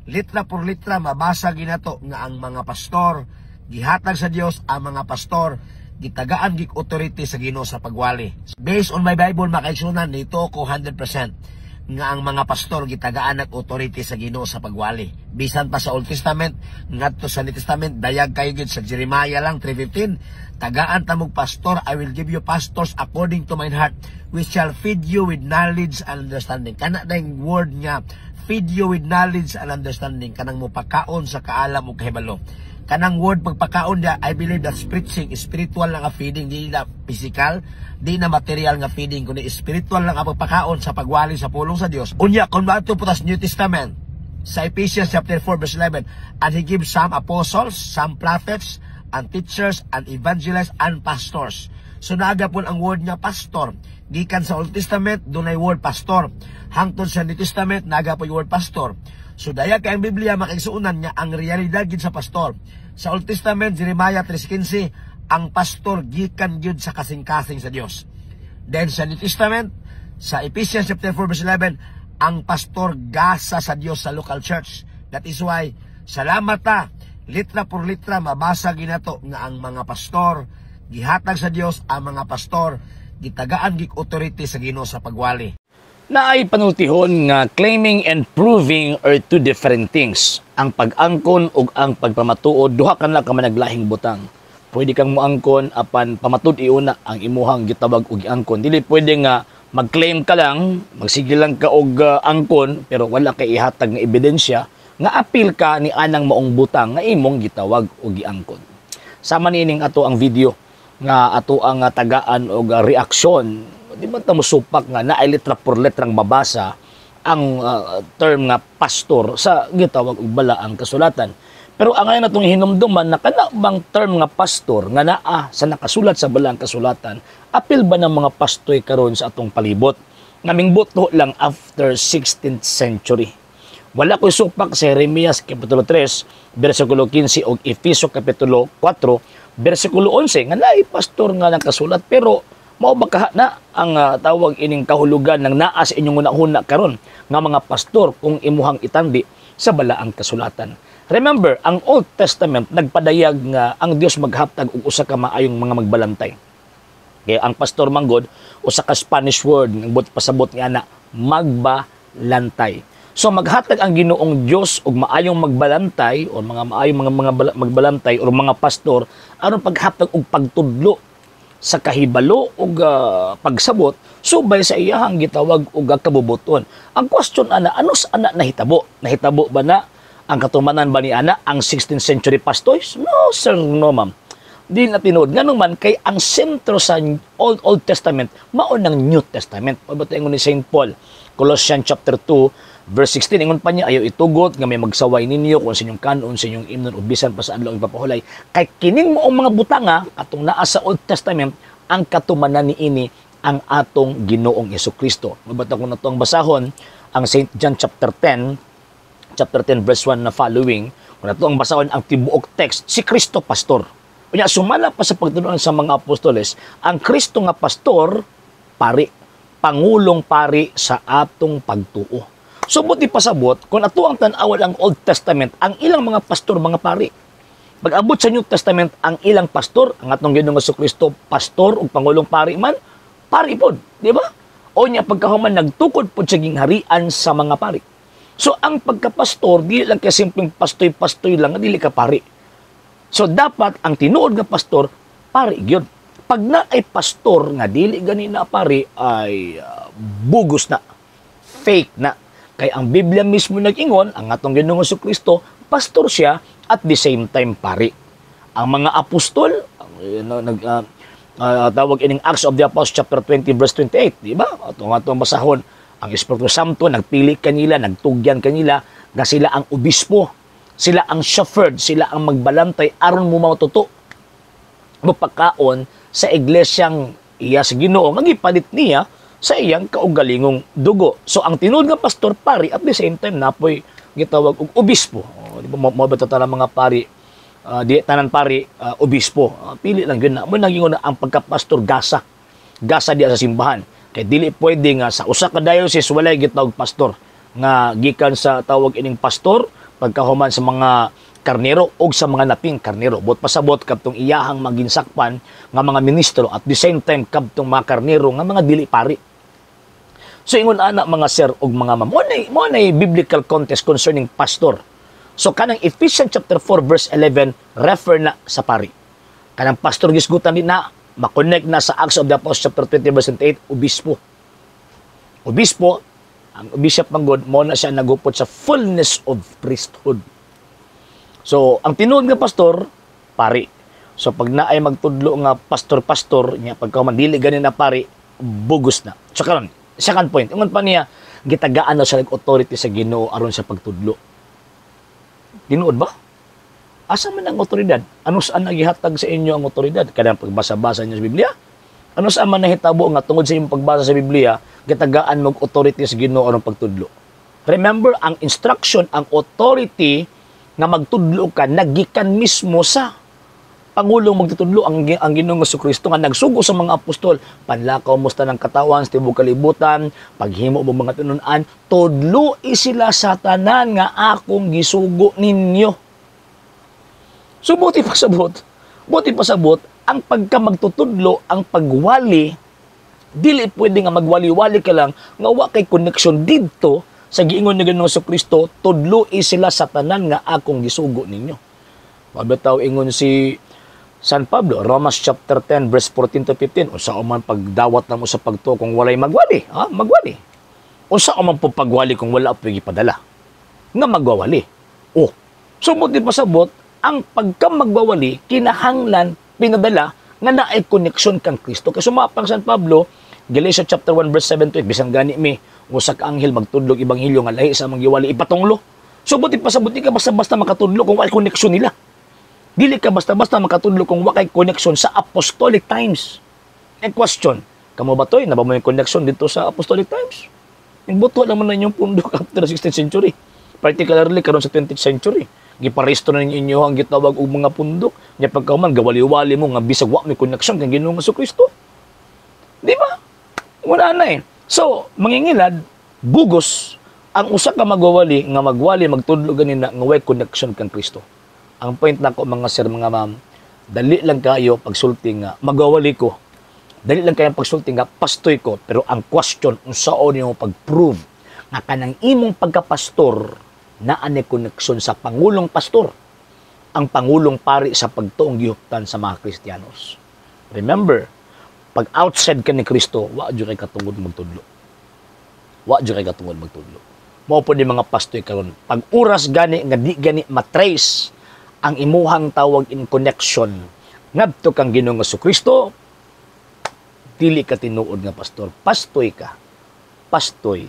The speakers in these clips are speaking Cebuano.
Litra por litra mabasa ginato nga ang mga pastor gihatag sa Dios, ang mga pastor gitagaan gig authority sa Ginoo sa pagwali. Based on my Bible, mga kaigsuonan, nito ko 100% nga ang mga pastor gitagaan ng authority sa Ginoo sa pagwali. Bisan pa sa Old Testament ngadto sa New Testament, dayag kayo gid sa Jeremiah lang 3:15, tagaan tamog pastor, "I will give you pastors according to mine heart, which shall feed you with knowledge and understanding." Kana na yung word niya, "feed you with knowledge and understanding," kanang mopakaon sa kaalam ug kahibalo. Kanang word pagpakaon niya, I believe that's preaching, spiritual lang nga feeding, di na physical, di na material nga feeding, kundi spiritual lang ang pagpakaon sa pagwali sa pulong sa Dios. Unya, kung maadto po tas New Testament, sa Ephesians chapter 4 verse 11, "And He gives some apostles, some prophets, and teachers, and evangelists, and pastors." So naa gapon ang word nga pastor. Gikan sa Old Testament, dunay word pastor. Hangtod sa New Testament, naa gapon yung word pastor. So dayag kay ang Biblia, mga kaigsuonan, nga ang realidad gid sa pastor. Sa Old Testament, Jeremiah 3:15, ang pastor gikan gyud sa kasing-kasing sa Dios. Then sa New Testament, sa Ephesians chapter 4 verse 11, ang pastor gasa sa Dios sa local church. That is why, salamat ta, litra por litra mabasa ginato nga ang mga pastor gihatag sa Dios, ang mga pastor gitagaan gig authority sa Ginoo sa pagwali. Naay panultihon nga claiming and proving are two different things. Ang pag-angkon ug ang pagpamatuod, duha ka na ka managlahing butang. Pwede kang moangkon apan pamatud iuna ang imuhang gitawag og giangkon. Dili pwede nga mag-claim ka lang, magsige lang ka og angkon pero wala kay ihatag nga ebidensya nga apil ka ni anang maong butang nga imong gitawag og giangkon. Sama niining ato ang video nga ato ang tagaan og reaksyon, di ba ta mosupak nga naay letra por letrang mabasa ang term nga pastor sa gitawag og balaang kasulatan? Pero ang ngayon natong hinumduman na kana bang term nga pastor nga naa sa nakasulat sa balaang kasulatan, apil ba ng mga pastoy karon sa atong palibot nga mingbuto lang after 16th century? Wala ko'y supak sa Jeremias Kapitulo 3, versikulo 15 ug Efeso Kapitulo 4, versikulo 11 nga naay pastor nga nakasulat, pero mao ba kaha na ang tawag ining kahulugan ng naa sa inyong hunahuna karon nga mga pastor kung imuhang itandi sa balaang kasulatan? Remember, ang Old Testament nagpadayag nga ang Dios maghatag og usa ka maayong mga magbalantay. Kaya ang pastor manggod usa ka Spanish word ng but pasabot nga ana magbalantay. So maghatag ang Ginoong Dios og maayong magbalantay o mga maayong mga magbalantay o mga pastor aron paghatag og pagtudlo sa kahibalo ug pagsabot subay sa iyahang gitawag og kabubuton. Ang question ana, ano sa ana nahitabo? Nahitabo ba na ang katumanan ba ni ana ang 16th century pastors? No sir, no ma'am. Di na tinuod. Nganong man kay ang sentro sa Old Testament mao ng New Testament. Pabot ingon ni Saint Paul, Colossians chapter 2 verse 16, ingon pa niya, "Ayaw itugot nga may magsaway ninyo kung sa inyong kanon, sa inyong imnon, o bisan pa sa adlaw ipapahulay. Kay kining maong mga butanga atong naa sa Old Testament, ang katumanan niini ang atong Ginoong Kristo." Mabata ko na ang basahon ang St. John chapter 10, chapter 10 verse 1 na following. Kung ato ang basahon ang tibuok text, si Kristo pastor. Unya sumala pa sa pagtunuan sa mga apostoles, ang Kristo nga pastor, pari, pangulong pari sa atong pagtuo. So buti pasabot, kung ato ang tan-awon ang Old Testament, ang ilang mga pastor, mga pari. Pag-abot sa New Testament, ang ilang pastor, ang atong Ginoong Kristo, pastor ug pangulong pari man, pari pod, di ba? O nya pagkahuman nagtukod pod sa gingharian sa mga pari. So ang pagkapastor, dili lang kay simpleng pastoy-pastoy lang, dili ka pari. So dapat ang tinuod nga pastor, pari gyud. Pag na ay pastor nga dili gani na pari ay bugos na, fake na. Kay ang Biblia mismo nag-ingon, ang atong Ginoong Kristo, pastor siya at the same time pari. Ang mga apostol, ang, nag tawag ining Acts of the Apostles chapter 20 verse 28, di ba? Atong atong basahon, ang Espiritu Santo nagpili kanila, nagtugyan kanila nga sila ang obispo, sila ang shepherd, sila ang magbalantay aron mo matuto mapakaon sa iglesyang iya sa Ginoo nga gipalit niya sa iyang kaugalingong dugo. So ang tinuod nga pastor, pari, at the same time napoy gitawag og obispo. O, di ba mo ba mga pari, di tanan pari obispo. Pili lang yun na. Mo naging na ang pagkapastor gasa. Gasa diya sa simbahan. Kay dili pwede nga sa usa ka diocese walay gitawag pastor nga gikan sa tawag ining pastor, Pagkahuman sa mga karnero o sa mga naping karnero. Buot pasabot, kadtong iyahang maginsakpan nga mga ministro, at the same time kadtong mga karnero nga mga dili pari. So ingon ana, mga sir ug mga ma'am, mo na biblical context concerning pastor. So kanang Ephesians chapter 4 verse 11 refer na sa pari. Kanang pastor gisgutan din na makonect na sa Acts of the Apostles chapter 20 verse 28, obispo. Obispo, ang bishop man gud mo na siya nagupot sa fullness of priesthood. So, ang tinuod nga pastor, pari. So, pag naay magtudlo nga pastor-pastor, niya pagka dili gani na pari, bugos na. So, karon, second point, ingon pa niya, gitagaan na siya authority sa Ginoo aron sa pagtudlo. Tinuod ba? Asa man ang otoridad? Ano saan nagihatag sa inyo ang otoridad? Kanang pagbasa-basa niyo sa Biblia? Ano saan man nahitabo nga tungod sa inyong pagbasa sa Biblia, gitagaan mo authority sa Ginoo aron pagtudlo? Remember, ang instruction, ang authority nga magtudlo ka, nagikan mismo sa Pangulong magtutudlo, ang Ginoong Kristo nga nagsugo sa mga apostol, "Panlakaw mo sa tanang katawan sa tibuok kalibutan, paghimo mo mga tinunan, tudloi sila sa tanan nga akong gisugo ninyo." So buti pasabot, ang pagka magtutudlo, ang pagwali, dili pwede nga magwali-wali ka lang nga wa kay connection didto sa giingon ni Ginoong Kristo, "Tudloi sila sa tanan nga akong gisugo ninyo." Mabitaw ingon si San Pablo, Romans chapter 10 verse 14 to 15, unsa man pagdawat namo sa pagtuo kung walay magwali? Ha? Magwali. Unsa man po pagwali kung wala po gipadala nga magwawali? Oh, so buti pasabot, ang pagka magwawali, kinahanglan pinadala nga naay connection kang Kristo. Kay sumapang San Pablo, Galatia chapter 1 verse 7 to 8, bisan gani mi, usa ka anghel magtudlog ebanghelyo nga lahi sa among giwali, ipatunglo. So buti pasabot, di ka basta-basta makatudlo kung walay connection nila. Dili ka basta-basta makatudlo kung wa kay connection sa apostolic times. And question, kamo ba toy, naa ba moy connection dito sa apostolic times? Yung buto lang man na inyong pundok after the 16th century. Particularly karon sa 20th century. Giparesto na ninyo inyo ang gitawag og mga pundok. Nya pagkahuman gawali-wali mo nga bisag wa may connection kang Ginoong Kristo. Di ba? Wala na eh. So, mangingilad, bugos ang usa ka magwawali nga magwali, magtudlo ganina nga way connection kang Kristo. Ang point nako, mga sir, mga ma'am, dali lang kayo pagsulti nga magwawali ko. Dali lang kayo pagsulti nga pastoy ko, pero ang question, unsaon nimo pag-prove nga kanang imong pagkapastor naa ni connection sa pangulong pastor, ang pangulong pari sa pagtuong gihuptan sa mga Kristiyanos? Remember, pag outside ka ni Kristo, wa jud kay katungod magtudlo. Wa jud kay katungod magtudlo. Mao po ni mga pastoy karon. Pag oras gani nga di gani matrace ang imuhang tawag in connection ngadto kang Ginoong Kristo, dili ka tinuod nga pastor. Pastoy ka. Pastoy.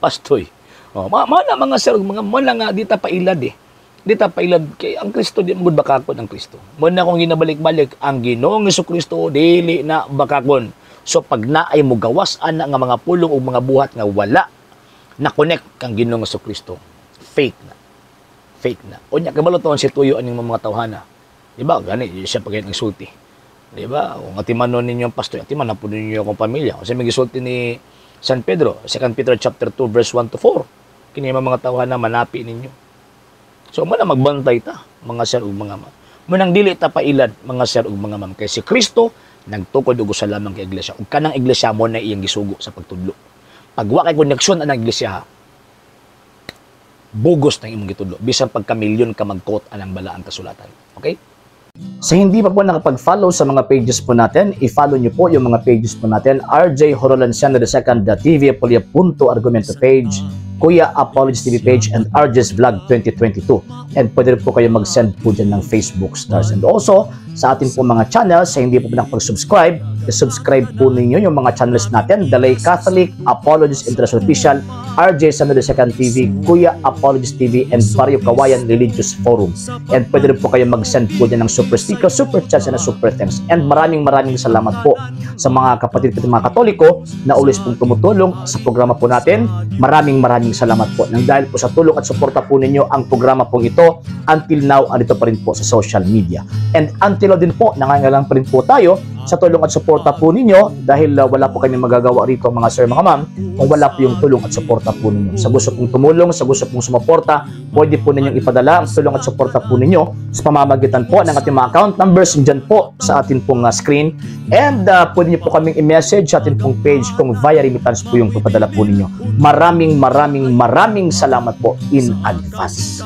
Pastoy. Oh, ma na mga sir, mga mo na nga di ta pailad eh. Di ta pailad kay ang Kristo di mo bakakon ang Kristo. Mo na akong ginabalik-balik, ang Ginoong Kristo dili na bakakon. So pag naay mo gawas ana nga mga pulong o mga buhat nga wala na connect kang Ginoong Kristo, fake na. Fake na. Unya kabalo taon si tuyo aning mga tawhana. Di ba? Gani siya pag nagsulti. Di ba? Kung atimanon ninyo ang pastor, atiman na po ninyo akong pamilya. Kasi may gisulti ni San Pedro, 2 Peter chapter 2 verse 1 to 4. Kini mga tawhana manapi ninyo. So mo na magbantay ta, mga sir ug mga ma'am. Munang dili ta pailad, mga sir ug mga ma'am, kay si Kristo nagtukod og usa lamang ka iglesia, ug kanang iglesia mo na iyang gisugo sa pagtudlo. Pag wa kay koneksyon anang iglesia, bugos nang imong gitudlo bisan pagka milyon ka mag-quote anang balaang kasulatan. Okay? Sa hindi pa po nakapag-follow sa mga pages po natin, i-follow nyo po yung mga pages po natin. RJ Horolanciano II, TV Apolia Punto Argumento page, Kuya Apologies TV page, and RJ's Vlog 2022. And pwede rin po kayo mag-send po dyan ng Facebook stars. And also, sa ating po mga channels, sa hindi po nakapag-subscribe, i-subscribe po ninyo yung mga channels natin. Dalay Catholic, Apologies International Official, RJ Samuel II TV, Kuya Apologies TV, and Barrio Kawayan Religious Forum. And pwede rin po kayo mag-send po dyan ng super sticker, super chats, and super thanks. And maraming maraming salamat po sa mga kapatid ko, mga Katoliko na always pong tumutulong sa programa po natin. Maraming maraming salamat po. Nang dahil po sa tulong at suporta po ninyo, ang programa pong ito until now andito pa rin po sa social media. And until now din po, nangangailangan pa rin po tayo sa tulong at suporta suporta po ninyo dahil wala po kami magagawa rito, mga sir, mga ma'am, kung wala po yung tulong at suporta po ninyo. Sa gusto pong tumulong, sa gusto pong sumuporta, pwede po ninyong ipadala ang tulong at suporta po ninyo sa pamamagitan po ng ating mga account numbers dyan po sa atin pong screen. And pwede niyo po kaming i-message sa atin pong page kung via remittance po yung papadala po ninyo. Maraming maraming maraming salamat po in advance.